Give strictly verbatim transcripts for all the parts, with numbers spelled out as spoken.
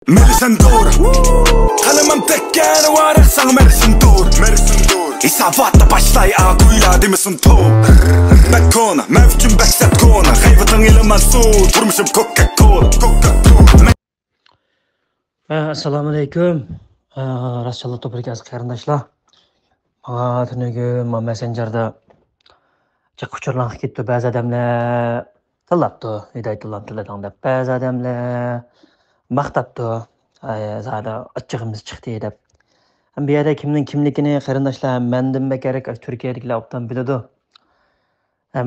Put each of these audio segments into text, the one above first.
مېرسىندۇر. قەلىمىم تەككەن ۋارىق ساڭا مەرسىندۇر. ھېساباتتا باشلاي ئاكۇيلا دېمىسۇن توپ. بەك كونا، مەن ئۈچۈن بەك سەت كونا. غەيۋىتىڭ ئېلىمەن سۇ، تۇرمۇشۇم كوكا كولا، كوكا كولا. ئەسسالامۇئەلەيكۇم. ئە، راستچىللىق توپىدىكى ئەزىز قېرىنداشلار. ماڭا تۈنۈگۈن ما مەسسېنجېردا جىق ئۇچۇرلار كېتىپتۇ. بەزى ئادەملەر تىللاپتۇ، ھىدايەتۇللانى تىللىدىڭ دەپ. بەزى ئادەملەر ماختاپتۇ، ئاي، زادى ئاچچىقىمىز چىقتى دەپ. بۇ يەردە كىمنىڭ كىملىكىنى قېرىنداشلار مەندىن بەكرەك تۈركىيەدىكىلەر ئوبدان بىلىدۇ.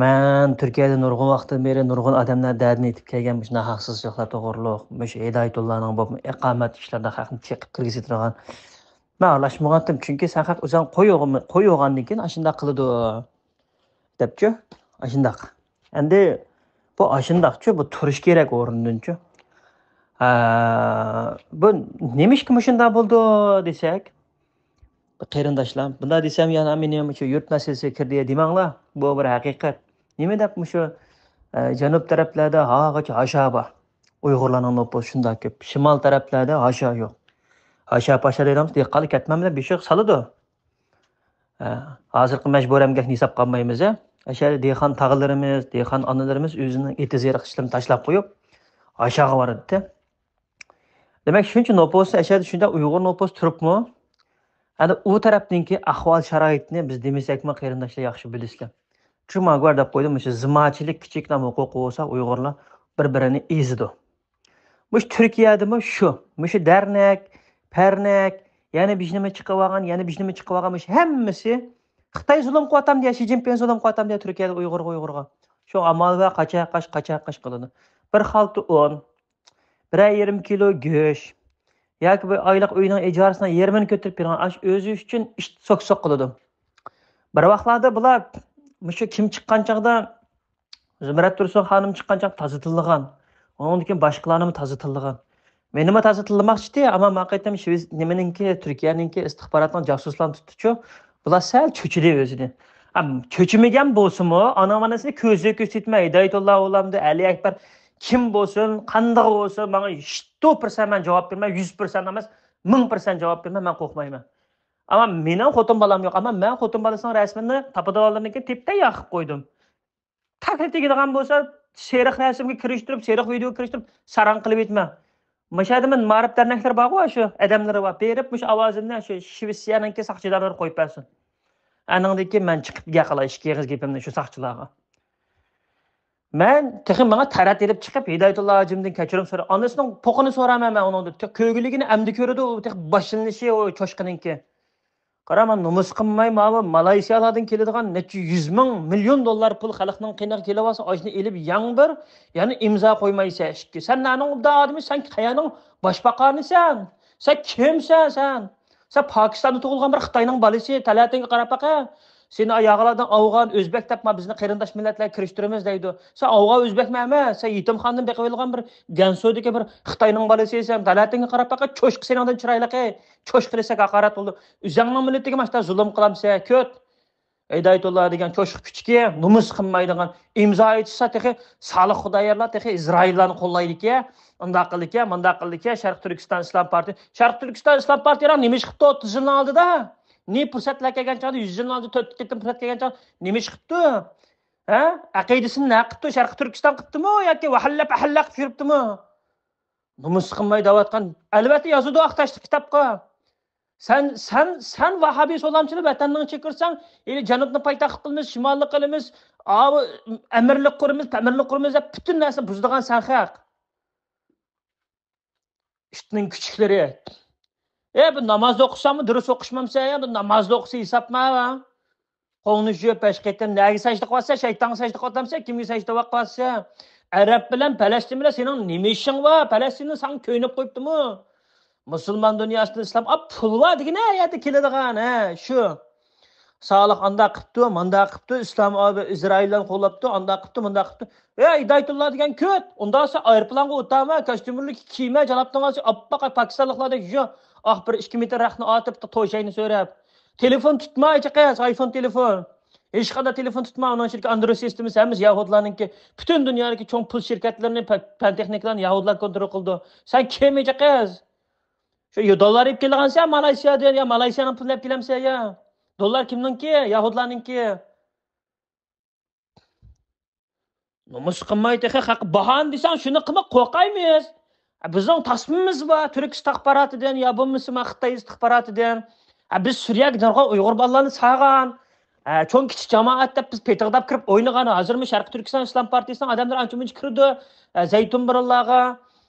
مەن تۈركىيەدە نۇرغۇن ۋاقىتتىن بېرى نۇرغۇن ئادەملەر دەردىنى ئېيتىپ كەلگەن مۇشۇنداق ھەقسىزلىقلار توغرۇلۇق، مۇشۇ ھىدايەتۇللانىڭ بولۇپمۇ ئىقامەت ئىشلىرىدا خەقنى چېقىپ كىرگۈزۈۋېتىدىغان. مەن ئارىلاشمىغانتىم، چۈنكى سەن خەق ئۆزۈڭ قوي يوغان-، قوي يوغاندىن كېيىن ئاشۇنداق قىلىدۇ، دەپچۇ. ئاشۇنداق. ئەمدى بۇ ئاشۇنداقچۇ، بۇ تۇرۇش كېرەك ئورنىدىنچۇ. ھە، بۇ نېمىشقا مۇشۇنداق بولدى دېسەك، قېرىنداشلار، بۇنداق دېسەم، يەنە مېنى مۇشۇ يۇرت مەسىلىسىگە كىردى دېمەڭلار. بۇ بىر ھەقىقەت. نېمە دەپ مۇشۇ، ئە، جەنۇب تەرەپلەردە ھاغاچ ھاشا بار. ئۇيغۇرلارنىڭ نوپۇسى شۇنداق كۆپ. شىمال تەرەپلەردە ھاشا يوق. ھاشا پاشا دەيدىغان دېھقانلار كەتمەملەر بېشىغا سالىدۇ. ئە، ھازىرقى مەجبۇرىي ئەمگەكنى ھېسابقا ئالمايمىز، ئە. ئەشەدە دېھقان تاغىلىرىمىز، دېھقان ئانىلىرىمىز ئۆزىنىڭ ئېتىز ئېرىق ئىشلىرىنى تاشلاپ قويۇپ، ھاشاغا بارىدىتى. دېمەك، شۇنچە نوپۇسى، ئەشەدە شۇنداق ئۇيغۇر نوپۇسى تۇرۇپمۇ، ئەنە ئۇ تەرەپنىڭكى ئەھۋال شارائىتىنى بىز دېمىسەكمۇ، قېرىنداشلار ياخشى بىلىسىلەر. شۇ ماگۇۋار دەپ قويدۇم، مۇشۇ زىماچىلىك كىچىككىنە ھوقۇقى بولسا، ئۇيغۇرلار بىر-بىرىنى ئېزىدۇ. مۇشۇ تۈركىيەدىمۇ شۇ. مۇشۇ دەرنەك، پەرنەك، يەنە بىژنىمە چىقىۋالغان، يەنە بىژنىمە چىقىۋالغان، مۇشۇ ھەممىسى خىتاي زۇلۇم قىلىۋاتامدۇ يا، شى جىنپىڭ زۇلۇم قىلىۋاتامدۇ يا تۈركىيەدە ئۇيغۇرغا، ئۇيغۇرغا؟ شۇ ئامال بار، قاچاقاش، قاچاقاش قىلىدۇ. بىر خالتا ئۇن، بىرەر يېرىم كىلو گۆش ياكى بىر ئايلىق ئۆينىڭ ئىجارىسىنىڭ يېرىمىنى كۆتۈرۈپ بېرىدىغان ئاش ئۆزى ئۈچۈن ئىت سوك-سوك قىلىدۇ. بىر ۋاقىتلاردا بۇلار مۇشۇ كىم چىققان چاغدا، زۇمرەت تۇرسۇن خانىم چىققان چاغدا تازا تىللىغان. ئۇنىڭدىن كېيىن باشقىلارنىمۇ تازا تىللىغان. مېنىمۇ تازا تىللىماقچىدى، ئەمما ما قېتىم شىۋېتس-، نېمىنىڭكى، تۈركىيەنىڭكى ئىستىخباراتنىڭ جاسۇسلارنى تۇتتىچۇ، بۇلار سەل چۆچۈدى ئۆزىدىن. ئەم، چۆچۈمىگەن بولسىمۇ، ئانا-مانىسىنى كۆزىگە كۆرسىتمەي، ھىدايەتۇللا ئۇلامدۇ، ئەلى ئەكبەر، كىم بولسۇن، قانداق بولسۇن، ماڭا ھېچ پىرسەنت مەن جاۋاب بېرىمەن، يۈز پىرسەنت ئەمەس، مىڭ پىرسەنت جاۋاب بېرىمەن، مەن قورقمايمەن. ئەمما مېنىڭ خوتۇن بالام يوق، ئەمما مەن خوتۇن بالىسىنىڭ رەسىمىنى تاپىدىغانلىرىنىڭكى تېپىپ تەييار قىلىپ قويدۇم. تەقلىد تېگىدىغان بولسا، سېرىق رەسىمگە كىرىشتۈرۈپ، سېرىق ۋىدېئو كىرىشتۈرۈپ، ساراڭ قىلىۋېتىمەن. مۇشۇ يەردە مەن مائارىپ دەرنەكلىرى بارغۇ، شۇ ئادەملىرى بار. بېرىپ، مۇشۇ ئاۋازىمنى شۇ شىۋېتسىيەنىڭكى ساقچىدارلىرى قويۇپ بەرسۇن. ئانىڭدىن كېيىن مەن چىقىپ گەپ قىلاي ئىككى ئېغىز گېپىمنى شۇ ساقچىلارغا. مەن تېخى ماڭا تەرەت ئېلىپ چىقىپ، ھىدايەتۇللا ھاجىمدىن كەچۈرۈم سوراپ، ئانىسىنىڭ پوقىنى سورايمەن مەن ئۇنىڭدىن. تېخى كۆرگۈلۈكىنى ئەمدى كۆرىدۇ، ئۇ تېخى باشلىنىشى ئۇ چوشقىنىڭكى. قارا، مانا نومۇس قىلماي، ماۋۇ مالايسىيالاردىن كېلىدىغان نەچچە يۈز مىڭ، مىليون دوللار پۇل خەلقنىڭ قېنىغا كېلىۋالسا، ئاشۇنى ئېلىپ يەڭ بىر، يەنە ئىمزا قويمايسەن ئىككى. سەن نەنىڭ ئوبدان ئادىمى؟ سەن قەيەرنىڭ باشباقانىسەن؟ سەن كىمسەن سەن؟ سەن پاكىستاندا تۇغۇلغان بىر خىتاينىڭ بالىسى، تەلەتىڭگە قاراپ باقە. سېنى ئاياغلاردىن ئافغان، ئۆزبەك دەپ ما بىزنى قېرىنداش مىللەتلەرگە كىرىشتۈرىمىز دەيدۇ. سەن ئافغان، ئۆزبەكمۇ ئەمەس، سەن يېتىمخانىدىن بېقىۋېلىنغان بىر گەنسۇدىكى بىر خىتاينىڭ بالىسى، سەن تەلەتىڭگە قاراپ باقە، چوشقا سېنىڭدىن چىرايلىق، ئەي. چوشقا دېسەك ھاقارەت بولىدۇ. ئۆزۈڭنىڭ مىللىتىگە ماشتا زۇلۇم قىلامسەن، كۆت. ھىدايەتۇللا دېگەن چوشقا كۈچۈكى، نومۇس قىلمايدىغان، ئىمزا ئېيتىشسا تېخى سالىھ خۇدايارلار تېخى ئىسرائىللارنى قوللايدىكەن، ئۇنداق قىلدىكەن، مۇنداق قىلدىكەن، شەرقىي تۈركىستان ئىسلام پارتىيە، شەرقىي تۈركىستان ئىسلام پارتىيەلەر نېمە ئىش قىپتۇ ئوتتۇز يىلنىڭ ئالدىدا؟ نى پۇرسەتلەر كەلگەن چاغدا، يۈز يىلنىڭ ئالدىدا تۆت قېتىم پۇرسەت كەلگەن چاغدا نېمە ئىش قىپتۇ؟ ھە؟ ئەقىدىسىنى نە قىپتۇ؟ شەرقىي تۈركىستان قىپتىمۇ ياكى ۋەھەللەپ ئەھەللە قىپ يۈرۈپتىمۇ؟ نومۇس قىلماي دەۋاتقان. ئەلۋەتتە يازىدۇ ئاق تاشلىق كىتابقا. سەن، سەن، سەن ۋاھابىي سولامچىنى ۋەتەننىڭ ئىچىگە كىرسەڭ، ئى، جەنۇبنى پايتەخت قىلىمىز، شىمالنى قىلىمىز، ئاۋۇ ئەمىرلىك قۇرىمىز، تەمىرلىك قۇرىمىز دەپ پۈتۈن نەرسىنى بۇزىدىغان سەن خەق. ئىتنىڭ كۈچۈكلىرى. ئە، بۇ ناماز ئوقۇساڭمۇ دۇرۇس ئوقۇشمامسەن يا؟ بۇ نامازدا ئوقۇسا ھېسابما؟ قولنى يۇيۇپ بەش قېتىم نەگە سەجدە قىلىۋاتىسەن؟ شەيتانغا سەجدە قىلىۋاتامسەن؟ كىمگە سەجدە قىلىۋاتقانسەن؟ ئەرەب بىلەن پەلەستىن بىلەن سېنىڭ نېمە ئىشىڭ بار؟ پەلەستىننى ساڭا كۆيۈنۈپ قويۇپتىمۇ؟ مۇسۇلمان دۇنياسىدا ئىسلام، ئا، پۇل بار دېگىنە يەردە كېلىدىغان، ھە، شۇ. سالىھ ئانداق قىپتۇ، مانداق قىپتۇ، ئىسلام ئابى ئىسرائىللارنى قوللاپتۇ، ئانداق قىپتۇ، مانداق قىپتۇ. ئەي، ھىدايەتۇللا دېگەن كۆت، ئۇنداق بولسا ئايروپىلانغا ئولتۇرما، كاستيۇملۇك كىيمە، جالاپتىڭ ئالسا، ئاپئاق پاكىستانلىقلاردەك يۇ، ئاق بىر ئىككى مېتىر ھەقنى ئاتىپ، توشاينى سۆرەپ. تېلېفون تۇتما، ئىجا قىز، ئايفون تېلېفون. ھېچقانداق تېلېفون تۇتما، ئۇنىڭ ئىچىدىكى ئاندرويد سىستېمىسى ھەممىسى يەھۇدىيلارنىڭكى. پۈتۈن دۇنيادىكى چوڭ پۇل شىركەتلىرىنى، پە-، پەن تېخنىكىلارنى يەھۇدىيلار كونترول قىلىدۇ. سەن كىم، ئىجا قىز؟ شۇ يا دوللار ئېلىپ كېلىدىغانسەن مالايسىيادىن، يا مالايسىيانىڭ پۇلىنى ئېلىپ كېلەمسەن يا. دوللار كىمنىڭكى؟ يەھۇدلارنىڭكى. نومۇس قىلماي تېخى خەققە باھانە دېسەڭ، شۇنى قىلما، قورقايمىز. بىزنىڭ تاسمىمىز بار، تۈرك ئىستىخباراتىدىن يا بولمىسا تېخى خىتاي ئىستىخباراتىدىن. بىز سۈرىيەگە نۇرغۇن ئۇيغۇر بالىلارنى سالغان. چوڭ كىچىك جامائەت دەپ بىز پېتىغداپ كىرىپ ئوينىغان. ھازىرمۇ شەرقىي تۈركىستان ئىسلام پارتىيىسىنىڭ ئادەملىرى ئانچە مۇنچە كىرىدۇ. زەيتۇن بۇرۇنلارغا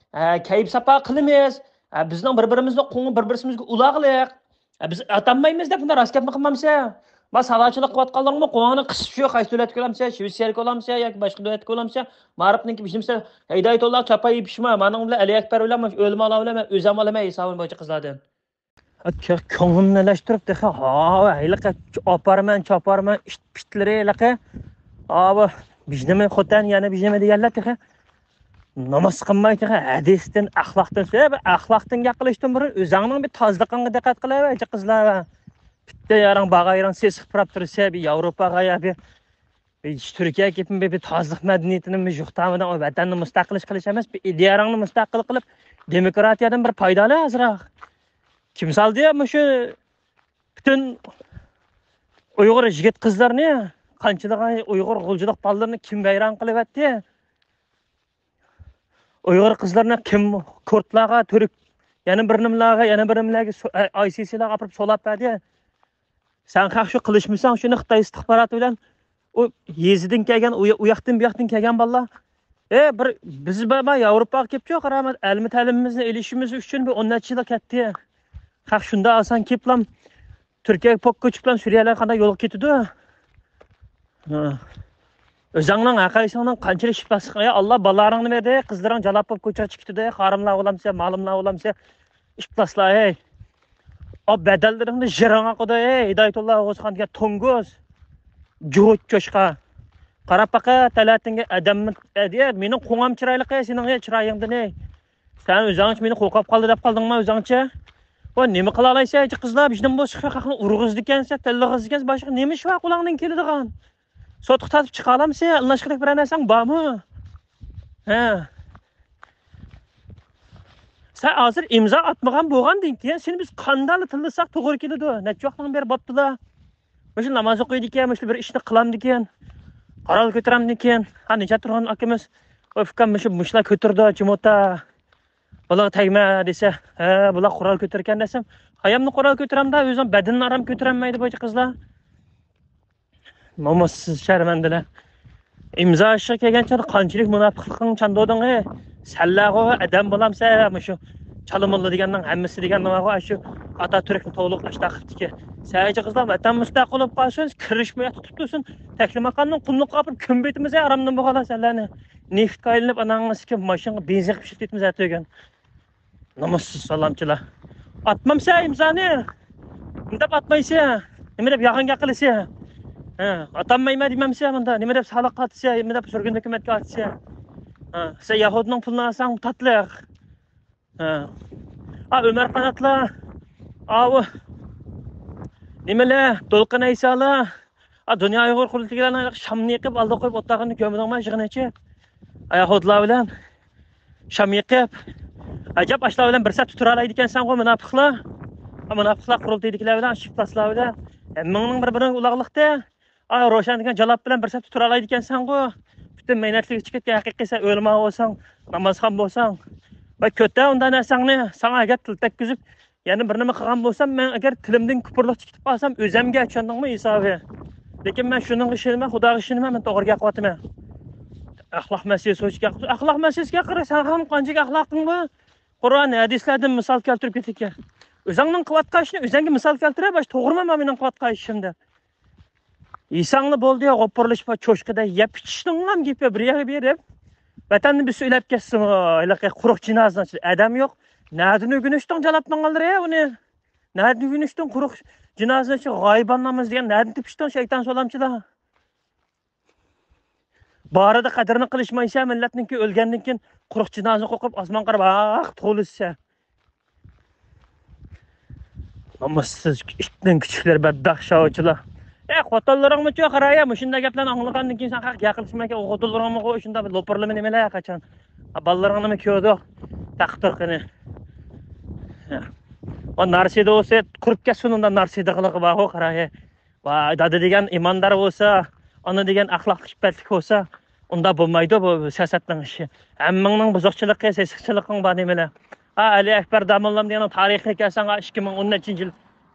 كەيپ ساپا قىلىمىز. بىزنىڭ بىر-بىرىمىزنى قوڭۇپ، بىر-بىرىمىزگە ئۇلاغلىق. ئە، بىز ئاتانمايمىز دەپ بۇنداق راست گەپنى قىلمامسە؟ ما سالاچىلىق قىلىۋاتقانلىرىڭمۇ قوڭۇڭنى قىسىپ شۇ، قايسى دۆلەتكە ئۇلامسە، شىۋېتسىيەگە ئۇلامسە ياكى باشقا دۆلەتكە ئۇلامسە، مائارىپنىڭكى بىشنىمسە، ھەيدايتوللا چاپا يېپىشما، مانىڭ بىلەن ئەلى ئەكبەر بىلەن مۇشۇ ئۆلىمالار بىلەن مەن ئۆزەم ئالىمەن ھېسابىنى بويىچە قىزلاردىن. كۆڭلۈمنى ئەلەشتۈرۈپ تېخى، ھا، ھېلىقى ئاپارىمەن، چاپارىمەن، ئىت پىتلىرى ھېلىقى، ھا، بۇ بىشنىمە خوتەن، يەنە بىشنىمە دېگەنلەر تېخى. ناماز قىلماي تېخى ھەدىستىن، ئەخلاقتىن سۆيۈپ، ئەخلاقتىن گەپ قىلىشتىن بۇرۇن ئۆزۈڭنىڭ بىر تازىلىقىڭغا دىققەت قىلەۋەر، قىزلار. پۈتتە ياراڭ باغايراڭ سېسىق پۇراپ تۇرسا، بىر ياۋروپاغا يا بىر، بىر تۈركىيەگە كېلىپ بىر، بىر تازىلىق مەدەنىيىتىنى بىر يوقىتىۋېتىڭ. ۋەتەننى مۇستەقىل قىلىش ئەمەس، بىر ئىدىيەڭنى مۇستەقىل قىلىپ، دېموكراتىيەدىن بىر پايدالان ئازراق. كىم سالدى مۇشۇ پۈتۈن ئۇيغۇر يىگىت قىزلىرىنى، قانچىلىغان ئۇيغۇر غۇلجىلىق بالىلىرىنى كىم ۋەيران قىلىۋەتتى؟ ئۇيغۇر قىزلىرىنى كىم كۇردلارغا، تۈرك، يەنە بىر نېمىلەرگە، يەنە بىر نېمىلەرگە سو-، ئاي سى سىلارغا ئاپىرىپ سولاپ بەردى. سەن خەق شۇ قىلىشمىساڭ، شۇنى خىتاي ئىستىخباراتى بىلەن ئۇ يېزىدىن كەلگەن، ئۇ، ئۇ ياقتىن، بۇ ياقتىن كەلگەن بالىلار، ئە، بىر بىز بارما ياۋروپاغا كېلىپچۇ، قارا، ئەلمە تەلىمىمىزنى ئېلىشىمىز ئۈچۈن بىر ئون نەچچە يىل كەتتى. خەق شۇنداق ئاسان كېلىپلا تۈركىيەگە پوككا چىقىپلا سۈرىيەلەر قانداق يولغا كېتىدۇ؟ ھە. ئۆزۈڭنىڭ ھەققىسىڭنىڭ قانچىلىك ئىپلاسلىقىڭ، يا ئاللا، بالىلارىڭنى بەردى، قىزلىرىڭ جالاپ بولۇپ كوچىغا چىقىپ كېتىدۇ، خارىملار بولامسە، مالىملار بولامسە، ئىپلاسلار، ھەي. ئا، بەدەللىرىڭنى يىرىڭ ئاقىدۇ، ھەي، ھىدايەتۇللا ئوغۇزخان دېگەن توڭگۇز. جۇۋۇت چوشقا. قاراپ باقە، تەلەتىڭگە ئادەممۇ، ئەدىيە، مېنىڭ قوڭام چىرايلىق، ھەي، سېنىڭ، ھەي، چىرايىڭدىن، ھەي. سەن ئۆزۈڭچە مېنى قوقاپ قالدى دەپ قالدىڭما ئۆزۈڭچە؟ ۋاي، نېمە قىلالايسەن ئاجا قىزلار، بىزنىڭ بۇ خەقنى ئۇرغۇزىدىكەنسەن، تىللىغۇزىدىكەنسەن، باشقا نېمە ئىش بار قولۇڭدىن كېلىدىغان؟ سوتقا تارتىپ چىقالامسەن؟ ئاللاشقۇدەك بىرەر نەرسەڭ بارمۇ؟ ھە. سەن ھازىر ئىمزا ئاتمىغان بولغاندىن كېيىن سېنى بىز قانداقلا تىللىساق توغرا كېلىدۇ. نەچچە ۋاقىتنىڭ بېرى بوپتۇلا. مۇشۇ ناماز ئوقۇيدىكەن، مۇشۇ بىر ئىشنى قىلامدىكەن، قورال كۆتۈرەمدىكەن. ھا، نىجات تۇرغان ئاكىمىز، ئۇكام، مۇشۇ، مۇشۇلار كۆتۈرىدۇ، چىموتا. بۇلارغا تەگمە دېسە، ھە، بۇلار قورال كۆتۈرىدىكەن دېسەم، ئايامنى قورال كۆتۈرەمدۇ، ئۆزىنىڭ بەدىنىنى ئاران كۆتۈرەلمەيدۇ بۇ قىزلار. نومۇسسىز شەرمەندىلەر. ئىمزا ئىشىغا كەلگەن چاغدا قانچىلىك مۇناپىقلىقىڭ چاندۇردۇڭ، ھەي؟ سەنلەرغۇ ئادەم بولامسەن، مۇشۇ چالا موللا دېگەننىڭ ھەممىسى دېگەن نېمىغۇ، شۇ ئاتاتۈركنى توۋلۇق ئاشتا قىپتىكەن. سەن ئاجا قىزلار ۋەتەن مۇستەقىل بولۇپ قالسۇن، كىرىشمۇ تۇتۇپ تۇرسۇن، تەكلىماكاننىڭ قۇملۇقىغا ئاپىرىپ كۆمۈپ ئېتىمىز، ھەي، ھارامدىن بولغانلار سەنلەرنى. نېفىتكە ئايلىنىپ، ئاناڭ ئىككى ماشىنىغا بېنزىن قىلىپ ئىشلىتىمىز ئەتىگۈن. نومۇسسىز سالامچىلار. ئاتمامسەن ئىمزانى؟ نېمە دەپ ئاتمايسەن؟ نېمە دەپ يالغان گەپ قىلىسەن؟ ھە، ئاتالمايمەن دېمەمسەن مۇندا؟ نېمە دەپ سالىققا ئاتىسەن؟ نېمە دەپ سۈرگۈن ھۆكۈمەتكە ئاتىسەن؟ ھە، سەن يەھۇدىنىڭ پۇلىنى ئالساڭ تاتلىق. ھە. ئا، ئۆمەر قاناتلار. ئاۋۇ. نېمىلەر؟ دولقۇن ئەيسالار. ئا، دۇنيا ئۇيغۇر قۇرۇلتىيىدىكىلەرنىڭ شامنى يېقىپ، ئالدىغا قويۇپ ئولتۇرغىنىنى كۆرمىدىڭمۇ يىغىنىچى؟ ئاياغ ھودىلار بىلەن شام يېقىپ، ئەجەب ئاشۇلار بىلەن بىر سەپتە تۇرالايدىكەنسەنغۇ، مۇناپىقلار. ھا، مۇناپىقلار قۇرۇلتىيىدىكىلەر بىلەن، ئىپلاسلار بىلەن ھەممىڭنىڭ بىر-بىرىڭگە ئۇلاغلىقتە. ئا، روشەن دېگەن جالاپ بىلەن بىر سەپتە تۇرالايدىكەنسەنغۇ. پۈتۈن مەينەتلىك چىقىپ كەتكەن ھەقىقىي سەن ئۆلىما بولساڭ، نامازخان بولساڭ. ۋە كۆتە ئۇنداق نەرسەڭنى، ساڭا ئەگەر تىل تەگكۈزۈپ، يەنە بىر نېمە قىلغان بولسام، مەن ئەگەر تىلىمدىن كۇپۇرلۇق چىقىپ قالسام، ئۆزۈمگە، چۈشەندىڭمۇ ھېسابى؟ لېكىن مەن شۇنىڭغا ئىشىنىمەن، خۇداغا ئىشىنىمەن، مەن توغرا گەپ قىلىۋاتىمەن. ئەخلاق مەسىلىسى بويىچە گەپ قىلسا، ئەخلاق مەسىلىسىگە قارا، سەن قانچىلىك ئەخلاقىڭ بار؟ قۇرئان، ھەدىسلەردىن مىسال كەلتۈرۈپ كېتىدىكەن. ئۆزۈڭنىڭ قىلىۋاتقان ئىشىنى ئۆزۈڭگە مىسال كەلتۈرە، باش توغرىمۇ مەن مېنىڭ قىلىۋاتقان ئىشىم دەپ. يېسەڭلا بولدى، غوپۇرلىشىپ، چوشقىدەك يەپ ئىچىشنىڭلام گېپى بىر يەرگە بېرىپ، ۋەتەننى بىر سۆيلەپ كەتسىمۇ، ھېلىقى قۇرۇق جىنازىنىڭ ئىچىدە ئادەم يوق. نەدىن ئۆگىنىشتىڭ جالاپنىڭ ئالدىرى ئۇنى؟ نەدىن ئۆگىنىشتىڭ قۇرۇق جىنازىنىڭ ئىچىدە غايىباننامىز دېگەن نەدىن تېپىشتىڭ شەيتان سولامچىلار؟ بارىدا قەدرىنى قىلىشمايسەن، مىللەتنىڭكى ئۆلگەندىن كېيىن قۇرۇق جىنازىنى قوقۇپ ئاسمانغا قاراپ، ئاھ، توۋلىسىسەن. نامۇسسىز ئىتنىڭ كۈچۈكلىرى بەتبەخت شاۋچىلار. ئە، خوتۇنلىرىڭمۇچۇ قارايە، مۇشۇنداق گەپلەرنى ئاڭلىغاندىن كېيىن سەن خەق گەپ قىلىشمايكەن، ئۇ خوتۇنلىرىڭمۇ شۇنداق بىر لوپۇرلىما نېمىلەر قاچان. بالىلىرىڭنىمۇ كۆردۇق. تەقدىر قېنى. ۋا نارسىدا بولسا قۇرۇپ كەتسۇن، ئۇندا نارسىدىغىلىقى بارغۇ قاراي. ۋا دادا دېگەن ئىماندار بولسا، ئانا دېگەن ئەخلاقلىق ئىپپەتلىك بولسا، ئۇندا بولمايدۇ بۇ سىياسەتنىڭ ئىشى. ھەممىڭنىڭ بۇزۇقچىلىقى، سېسىقچىلىقىڭ بار نېمىلەر. ھا، ئەلى ئەكبەر داموللام دېگەننىڭ تارىخىغا كەلسەڭ، ھا، ئىككى مىڭ ئون نەچچىنچى يىل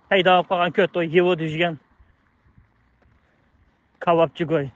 پەيدا بولۇپ قالغان كۆت يىۋۇد يۈزگەن كاۋاپچى گوي.